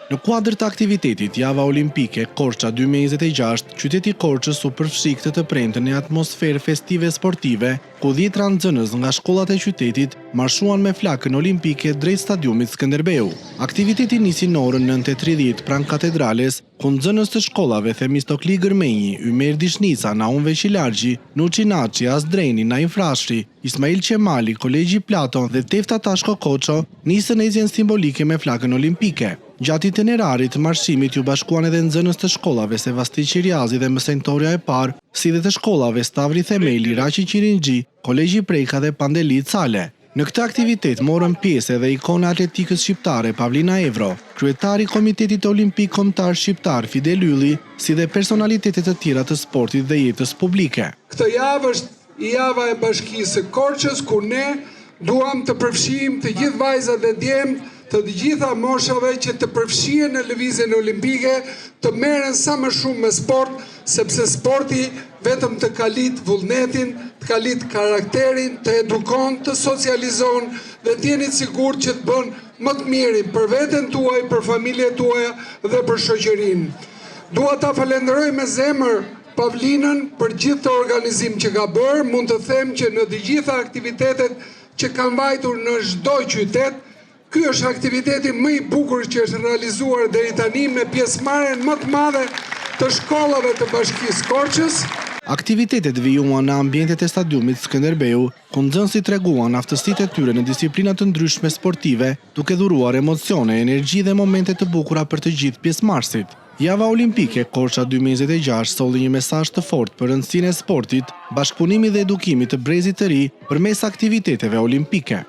Në kuadër të aktivitetit Java Olimpike Korça 2026, qyteti i Korçës u përfshi këtë të premte në atmosferë festive sportive, ku dhjetra nxënës nga shkollat e qytetit marshuan me flakën olimpike drejt stadiumit Skënderbeu. Aktiviteti nisi në orën 9:30 pranë katedrales, ku nxënës të shkollave Themistokli Gërmenji, Ymer Dishnica, Naum Veqilargji, Nuçi Naçi, Asdreni, Naim Frashëri, Ismail Qemali, Kolegji Platon dhe Tefta Tashko Koço nisën ecjen simbolike me flakën olimpike. Gjatë itinerarit të marshimit iu bashkuan edhe nxënës të shkollave Sevasti Qiriazi dhe Mësenjtorja e Parë, si dhe të shkollave Stavri Themeli, Raqi Qirinxhi, Kolegji Preka dhe Pandeli Cale. Në këtë aktivitet morën pjesë edhe ikona e atletikës shqiptare Pavlina Evro, kryetari i Komitetit Olimpik Kombëtar Shqiptar Fidel Ylli, si dhe personalitete të tjera të sportit dhe jetës publike. Këtë javë është java e Bashkisë së Korçës ku ne duam të përfshijmë të gjithë vajzat dhe djemtë të të gjitha moshave që të përfshihen në lëvizjen olimpike, të merren sa më shumë me sport, sepse sporti vetëm të kalit vullnetin, të kalit karakterin, të edukon, të socializon dhe të jeni të sigurt që të bën më të mirin për veten tuaj, për familjet tuaja dhe për shoqërinë. Dua ta falenderoj me zemër Pavlinën për gjithë këtë organizim që ka bërë, mund të them që në të gjitha aktivitetet që kam vajtur në çdo qytet, ky është aktiviteti më i bukur që është realizuar deri tani me pjesëmarrjen më të madhe të shkollave të Bashkisë Korçës. Aktivitetet vijuan në ambientet e stadiumit Skënderbeu, ku nxënësit treguan aftësitë e tyre në disiplina të ndryshme sportive, duke dhuruar emocione, energji dhe momente të bukura për të gjithë pjesëmarrësit. Java Olimpike Korça 2026 solli një mesazh të fortë për rëndësinë e sportit, bashkëpunimit dhe edukimit të brezit të ri përmes aktiviteteve olimpike.